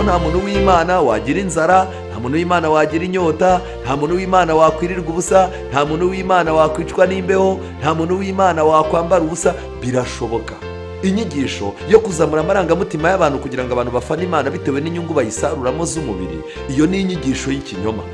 nta muntu w'Imana wagira inzara, nta muntu w'Imana wagira inyota, nta muntu w'Imana wakwirirwa ubusa, nta muntu w'Imana wakwicwa n'imbeho, nta muntu w'Imana wakwambara ubusa. Birashoboka. Inyigisho yo kuzamura amarangamutima y'abantu kugira ngo abantu bafane Imana bitewe n'inyungu bayisaruramo z'umubiri, iyo ni inyigisho y'ikinyoma.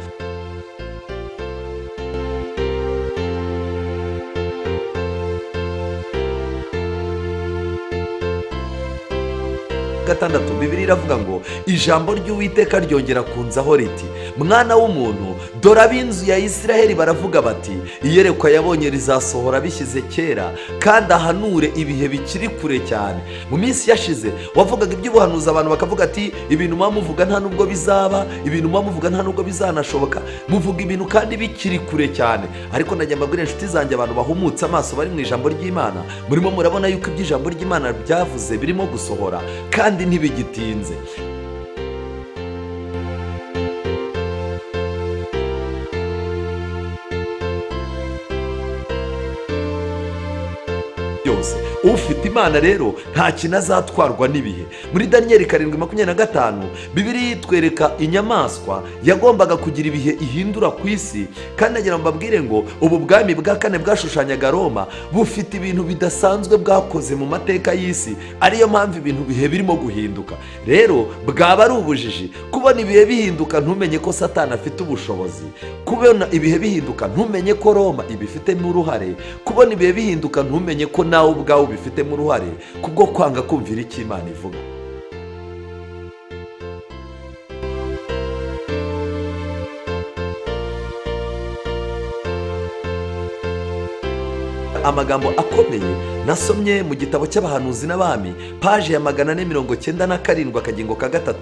Gatandatu, Bibiliya iravuga ngo ijambo ry'Uwiteka ryongera kunzaho riti: mwana w'umuntu, dore ab'inzu ya Isiraheli baravuga bati iyerekwa yabonye rizasohora bishyize kera, kandi ahanure ibihe bikiri kure cyane. Mu minsi yashize wavugaga iby'ubuhanuzi, abantu bakavuga ati ibintu muba muvuga nta nubwo bizaba, ibintu muba muvuga nta nubwo bizanashoboka, muvuga ibintu kandi bikiri kure cyane. Ariko najya mbabwira inshuti zanjye, abantu bahumutse amaso bari mu ijambo ry'Imana, murimo murabona yuko iby'ijambo ry'Imana byavuze birimo gusohora kandi ntibigitinze. Byose ufite Imana rero nta kintu azatwarwa n'ibihe. Muri Daniyeli 7:25 Bibiliya itwereka inyamaswa yagombaga kugira ibihe ihindura ku isi, kandi agira ngo mbabwire ngo ubu bwami bwa kane bwashushanyaga Roma bufite ibintu bidasanzwe bwakoze mu mateka y'isi, ariyo mpamvu ibintu bihe birimo guhinduka. Rero bwaba ari ubujiji kubona ibihe bihinduka ntumenye ko Satani afite ubushobozi, kubona ibihe bihinduka ntumenye ko Roma ibifitemo uruhare, kubona ibihe bihinduka ntumenye ko nawe ubwawe ubifitemo uruhare kubwo kwanga kumvira icyo Imana ivuga. Amagambo akomeye nasomye mu gitabo cy'abahanuzi n'abami, paje ya 497 akagingo ka 3,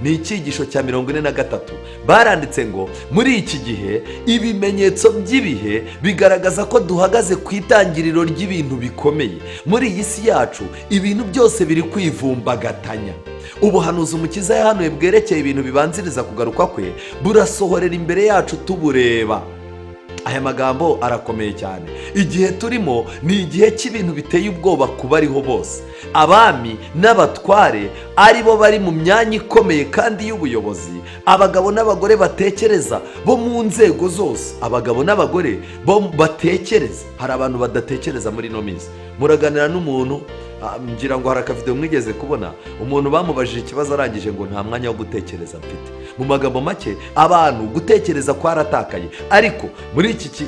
ni icyigisho cya 43. Baranditse ngo muri iki gihe ibimenyetso by'ibihe bigaragaza ko duhagaze ku itangiriro ry'ibintu bikomeye. Muri iyi si yacu ibintu byose biri kwivumbagatanya. Ubuhanuzi Umukiza yahanuye bwerekeye ibintu bibanziriza kugaruka kwe burasohorera imbere yacu tubureba. Aya magambo arakomeye cyane. Igihe turimo ni igihe cy'ibintu biteye ubwoba ku bariho bose. Abami n'abatware ari bo bari mu myanya ikomeye kandi y'ubuyobozi, abagabo n'abagore batekereza bo mu nzego zose, abagabo n'abagore bo batekereza. Hari abantu badatekereza muri ino minsi. Muraganira n'umuntu, ngira ngo hari akavideo mwigeze kubona, umuntu bamubajije ikibazo arangije ngo nta mwanya wo gutekereza mfite. Mu magambo make, abantu gutekereza kwaratakaye. Ariko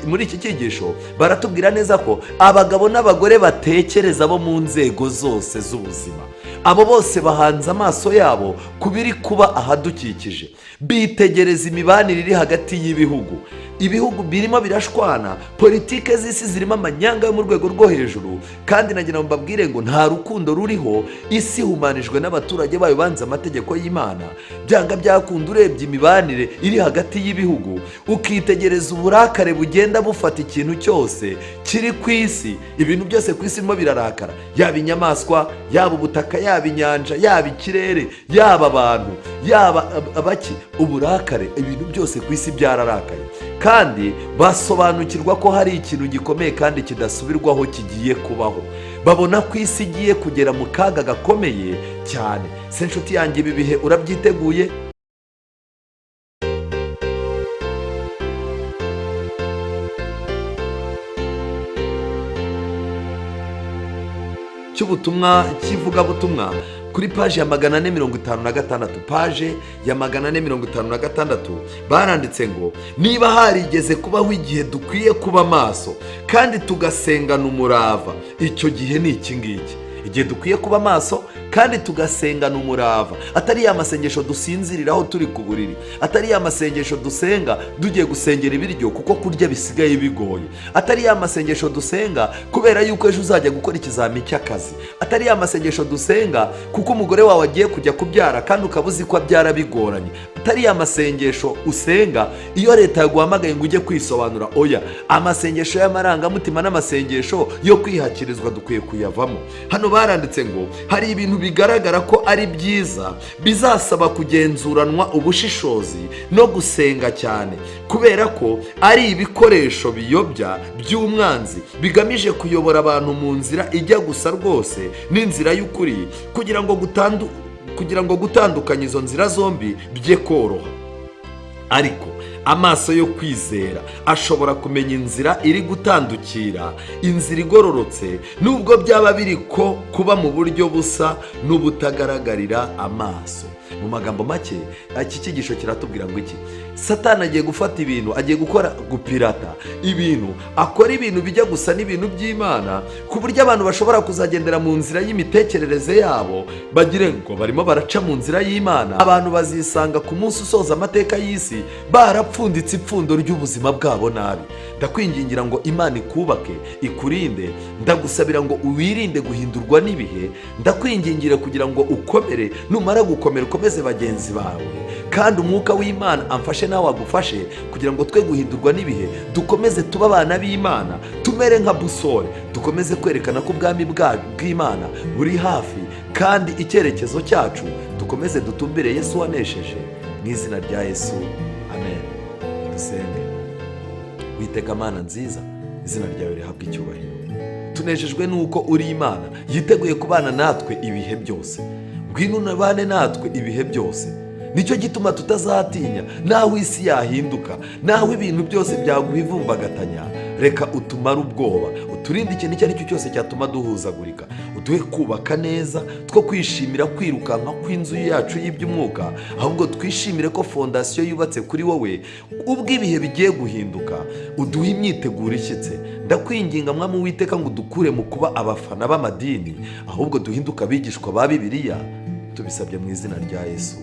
muri iki cyigisho baratubwira neza ko abagabo n'abagore batekereza bo mu nzego zose z'ubuzima, abo bose bahanze amaso yabo ku biri kuba ahadukikije, bitegereza imibanire iri hagati y'ibihugu. Ibihugu birimo birashwana, politike z'isi zirimo amanyanga yo mu rwego rwo hejuru, kandi nagira ngo mbabwire ngo nta rukundo ruriho. Isi ihumanijwe n'abaturage bayo banze amategeko y'Imana. Byanga byakunda urebye imibanire iri hagati y'ibihugu, ukitegereza uburakare bugenda bufata ikintu cyose kiri ku isi. Ibintu byose ku isi birimo birarakara, yaba inyamaswa, yaba ubutaka, yaba inyanja, yaba ikirere, yaba abantu, yaba abaki, uburakare, ibintu byose ku isi byararakaye. Kandi basobanukirwa ko hari ikintu gikomeye kandi kidasubirwaho kigiye kubaho. Babona ko isi igiye kugera mu kaga gakomeye cyane. Se nshuti yanjye, ibi bihe urabyiteguye? Cy'ubutumwa cy'ivugabutumwa kuri paje ya 456, paje ya 456 baranditse ngo niba harigeze kubaho igihe dukwiye kuba maso kandi tugasengana umurava, icyo gihe ni iki ngiki. Igihe dukwiye kuba maso kandi tugasengana umurava, atari ya masengesho dusinziriraho turi ku buriri, atari ya masengesho dusenga tugiye gusengera ibiryo kuko kurya bisigaye bigoye, atari ya masengesho dusenga kubera yuko ejo uzajya gukora ikizami cy'akazi, atari ya masengesho dusenga kuko umugore wawe agiye kujya kubyara kandi ukaba uzi ko abyara bigoranye, atari ya masengesho usenga iyo leta yaguhamagaye ngo ujye kwisobanura. Oya, amasengesho y'amarangamutima n'amasengesho yo kwihakirizwa dukwiye kuyavamo. Hano baranditse ngo hari ibintu bigaragara ko ari byiza bizasaba kugenzuranwa ubushishozi no gusenga cyane, kubera ko ari ibikoresho biyobya by'umwanzi bigamije kuyobora abantu mu nzira ijya gusa rwose n'inzira y'ukuri, Kugira ngo gutandukanya izo nzira zombi bye koroha, ariko amaso yo kwizera ashobora kumenya inzira iri gutandukira inzira igororotse, nubwo byaba biri ko kuba mu buryo busa n'ubutagaragarira amaso. Mu magambo make, iki cyigisho kiratubwira ngo iki? Satani agiye gufata ibintu, agiye gukora gupirata ibintu, akora ibintu bijya gusa n'ibintu by'Imana, ku buryo abantu bashobora kuzagendera mu nzira y'imitekerereze yabo, bagire ngo barimo baraca mu nzira y'Imana. Abantu bazisanga ku munsi usoza amateka y'isi barapfunditse ipfundo ry'ubuzima bwabo nabi. Ndakwingingira ngo Imana ikubake, ikurinde. Ndagusabira ngo wirinde guhindurwa n'ibihe. Ndakwingingira kugira ngo ukomere, numara gukomera ukomeze bagenzi bawe, kandi umwuka w'Imana amfashe nawe agufashe kugira ngo twe guhindurwa n'ibihe, dukomeze tube abana b'Imana, tumere nka busore, dukomeze kwerekana ko ubwami bw'Imana buri hafi, kandi icyerekezo cyacu dukomeze dutumbire Yesu wanesheje. Mu izina rya Yesu, amen. Dusenge. Witeka Mana nziza, izina ryawe rihabwa icyubahiro. Tunejejwe n'uko uri Imana yiteguye kubana natwe ibihe byose. Ngwino unabane natwe ibihe byose. Nicyo gituma tutazatinya naho isi yahinduka, naho ibintu byose byaguha ivumbagatanya. Reka utumare ubwoba, uturinde ikintu icyo ari cyo cyose cyatuma duhuzagurika, uduhe kubaka neza, two kwishimira kwirukanka kw'inzu yacu y'iby'umwuka, ahubwo twishimire ko fondasiyo yubatse kuri wowe. Ubwo ibihe bigiye guhinduka, uduhe imyiteguro ishyitse. Ndakwinginga, Mwami Uwiteka, ngo udukure mu kuba abafana b'amadini, ahubwo duhinduke abigishwa ba Bibiliya. Tubisabye mu izina rya Yesu.